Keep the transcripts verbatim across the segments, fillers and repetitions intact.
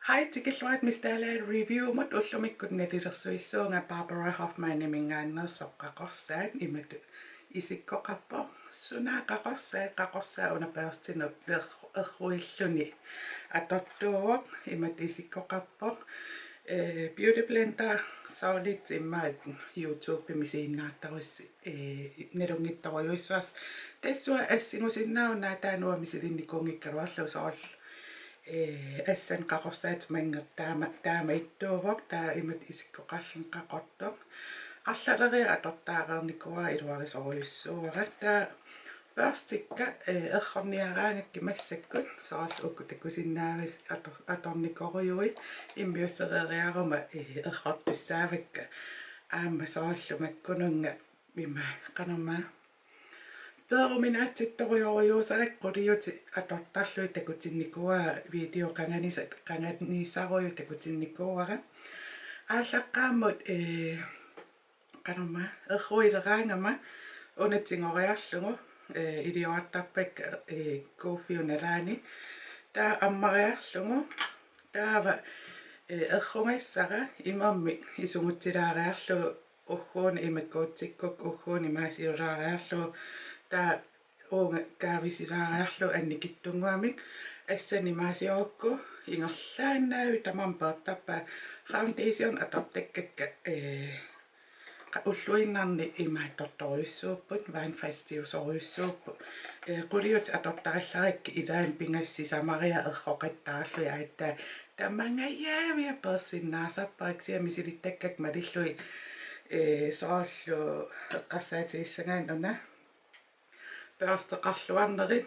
Hej, tikilluarit Miss Dalager Reviewmut. Ullumikkut nalilersuissuunga Barbara Hoffmannimingaanneersoq qaqorsaat, imatut isikkoqarpoq. Suna qaqorsaat? Qaqorsaat una børstinut er-, erruilluni atortuuvoq, imatut isikkoqarpoq. Eh, Beauty Blender Solid, immaqa YouTubemi isiginnaartarussi, eh, nalunngitsorujussuarsi. Tassunga assingusinnaavunga, taanna uanga misilinnikuunngikkaluarlugu, soorlu eh, assannik qaqorsaatimanngitsoq taama, taama ittuuvoq, taava imatut isikkoqarluni qaqortoq. Arlaleriarlunga atortaareernikuuara, iluarisorujussuuara. Taava børstikka, eh, errorniaraangakkit massakkut, soorlu uku takusinnaavasi ator-, atornikorujuit, immiussereeriaruma, eh, errortussaavakka. Aamma soorlu makkununnga ima qanormaa peeruminaatsittorujorujussuusakka, quliutit atortarlugit takutinnikuuara video qanganisa-, qanganisarujuk takutinnikuuara. Aallaqqaammut, eh, qanormaa, erruileraangama una tigoriarlugu, eh, iliorartarpakka, eh, kuffiup nalaani. Taava ammariarlugu, taava, eh, errugassara imermik isugutsilaariarlugu, ugguuna imakkuutsikkukku ugguuna imaasiulaariarlugu, taava uunga kaavisilaariarlugu annikitsunnguamik. Assannik imaasiorukku ingerlaannavik tamarmik peertarpaat. Foundation atortakkakka, eh, qa-, ulluinnarni imaattortorujussuupput, vandfastiusorujussuupput. Eh, quliutit atortarallarakkit ilaanni pingasut sisamariarlugit erroqattaarlugit aatsaat tamangajaviat peersinnaasarpara, kisianni misilittakkakka malillugit, eh, soorlu eqqarsaatigissagaanni una børsteqarluarnerit,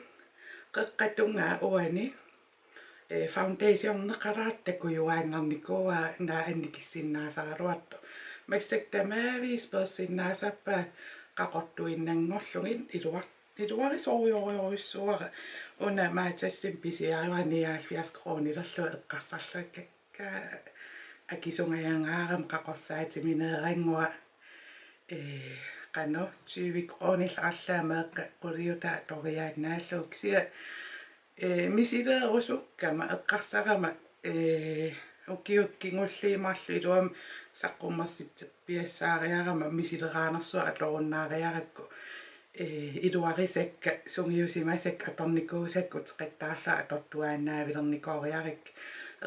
qeqqata tungaa uani, eh, foundationeqalaartoq takujuaannarnikuuara, naak annikissinnaasaraluartoq. Massakkut tamaviisa peersinnaasarpaat qaqortuinnanngorlugit, iluar-, iluarisorujorujussuuara. Una Matasimi pisiarivara nioghalvfjerds kroonilerlugu, eqqarsarluakka ka-, akisungajangaarami qaqorsaatimineerannguara, eh, qanoq tyve kroonillu arlaat meeqqat quliutaa toriaannaallugu, kisianni, eh, misileerusukkama eqqarsarama, eh, ukiut kingulliit marluk iluamik saqqummersitserpiassaariarama misileraanersuaq atorunnaariarakku, eh, iluarisakka sungiusimasakka atornikuusakka uteqattaarlugit atortuaannaavilernikooriarakkit.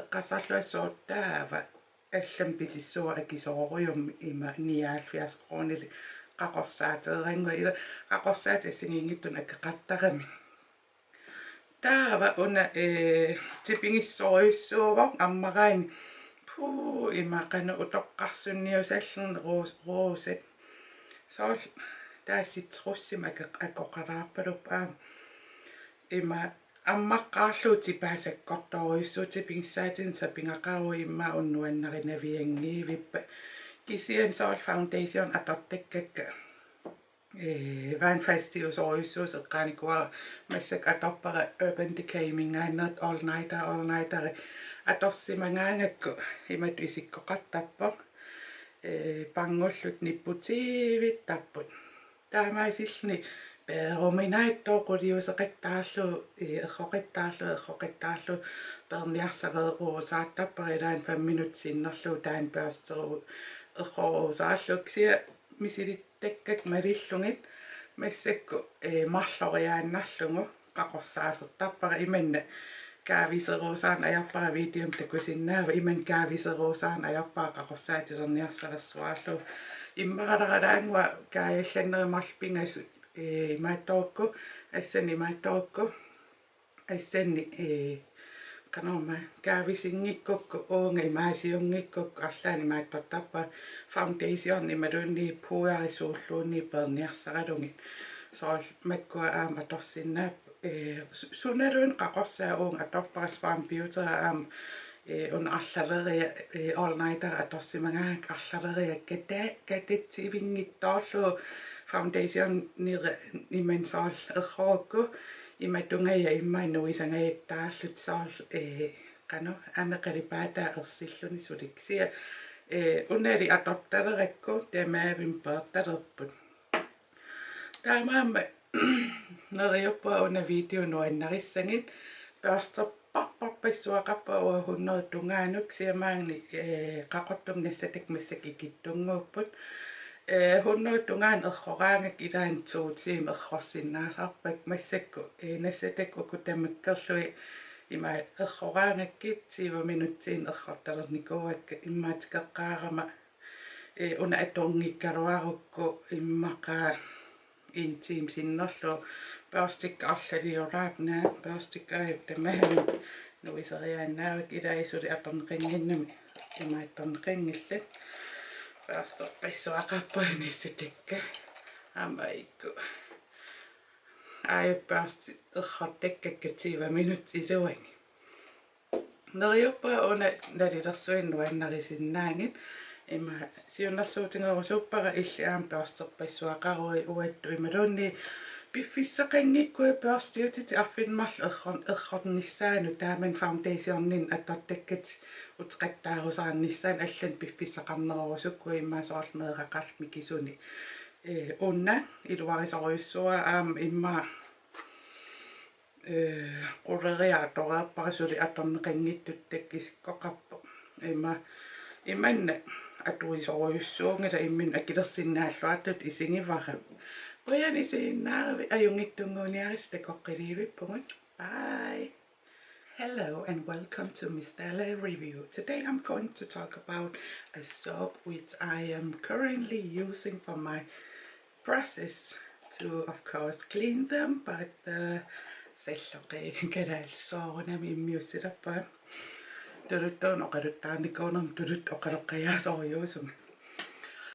Eqqarsarlunga sooq taava allamik pisissuaq akisoorujussuarmik, ima nioghalvfjerds kroonilik qaqorsaateerannguaq, ila qaqorsaatit assigiinngitsunik akeqartaramik. Taava una, eh, tipigissorujussuuvoq ammaraanni. Puu, ima qanoq utoqqarsunniusalluni, roos-, roosit. Soorlu taava citrussimik ake-, akoqalaarpaluppoq aamma. Ima ammaqqaarlugu tipaa sakkortoorujussuuvoq, tipigissaatinik sapigaqaruit immaqa una nuannarinavianngivippat. Kisianni soorlu foundation atortakkakka, eh, vandfastiusorujussuusut eqqaanikuuara. Massakkut atorpara Urban Decaymingaanneersoq All Nighter, All Nighteri atorsimagaangakku imatut isikkoqartarpoq. Eh, pangullutik nipputiivittarput. Taamaasilluni peeruminaatsooq, quliuseqattaarlugu, eh, erroqattaarlugu, erroqattaarlugu peerniarsareeruusaartarpara, ilaanni fem minutsit sinnerlugu taanna børsteru-, erroruusaarlugu, kisianni misilittakkakka malillugit massakkut, eh, marloriaannarlugu qaqorsaasertarpara. Imanna kaaviseruusaarneq ajorpara, videomi takusinnaavat, imanna kaaviseruusaarneq ajorpara qaqorsaatilerniarsarassuarlugu. Immaralaarannguaq kaajallanneri marluk pingasut, eh, imaattorukku, assannik imaattorukku, assannik, eh, qanormaa, kaavisinngikkukku, uunga imaasiunngikkukku arlaannik imaattortarpara, foundation imaluunniit pudderi suulluunniit peerniarsaralugit. Soorlu makkua aamma atorsinnaapput, eh, su-, sunaluunniit qaqorsaat uunga atorpara, Swan Beauty aamma, eh, una arlaleriarluni, eh, All Nighter atorsimagaangakku arlaleriarluni kata-, katatsivinngitsoorlugu foundationera imannak soorlu errorukku imatungajak immaqa nuisangajattaarlutik soorlu, eh, qanoq, ameq qalipaataa ersilluni suli, kisianni, eh, unali atortalerakku tamavimmik peertalerput. Taamaammat neriuppunga una video nuannarissagit. Børsterpara Arpapassuaqarpoq uanga hundrede tungaanut, kisianni maani, eh, qaqortumik nassatakka massakkut ikittunnguupput. Eh, hundrede tungaanut erroraangakkit ilaanni to timer errorsinnaasarpakka, massakkut, eh, nassatakka uku tamakkerlugit ima erroraangakkit tyve minutsiinnaq errortalernikuuakka, immaqa tikeqqaarama, eh, una atorngikkaluarukku immaqa en time sinnerlugu. Børstikka arlaliorarput, børstikka aajuna tamarmik nuiseriaannaavakka, ilai suli atorneqannginnami ima atorneqanngillat. Børsterpassuaqarpunga nassatakka. Aamma ikku. Aajuna børstit errortakkakka tyve minutsit iluanni. Neriuppunga una nalilersuineq nuannarisinnaagit. Ima siunnersuutigerusuppara illit aamma børsterpassuaqaruit uattut imaluunniit piffissaqanngikkuit børstiutitit arfineq-marluk error-, errornissaannut, taamani foundationinik atortakkatit uteqattaarusaarnissaannut, allanik piffissaqarnerorusukkuit, immaqa soorlu meeraqarluni mikisunik. Eh, una iluarisorujussuara aamma immaqa, eh, quleriartoreerpara, suli atorneqanngitsutut takutikkoqarpoq. Ima, imanna atuisorujussuunngilaq, imminut akilersinnaalluartutut isigivara. Qujanaq isiginnaaravit, ajunngitsunnguuniaritsi, takoqqiliivippugut. Bye. Hello and welcome to Miss Della Review. Today I'm going to talk about a soap which I am currently using for my process to, of course, clean them, but, uh, salloqi kalaallit soorunami immiussilerpunga. Tuluttuunik oqaluttaarnikuunermi tuluttut oqaloqqajaasorujuusumik.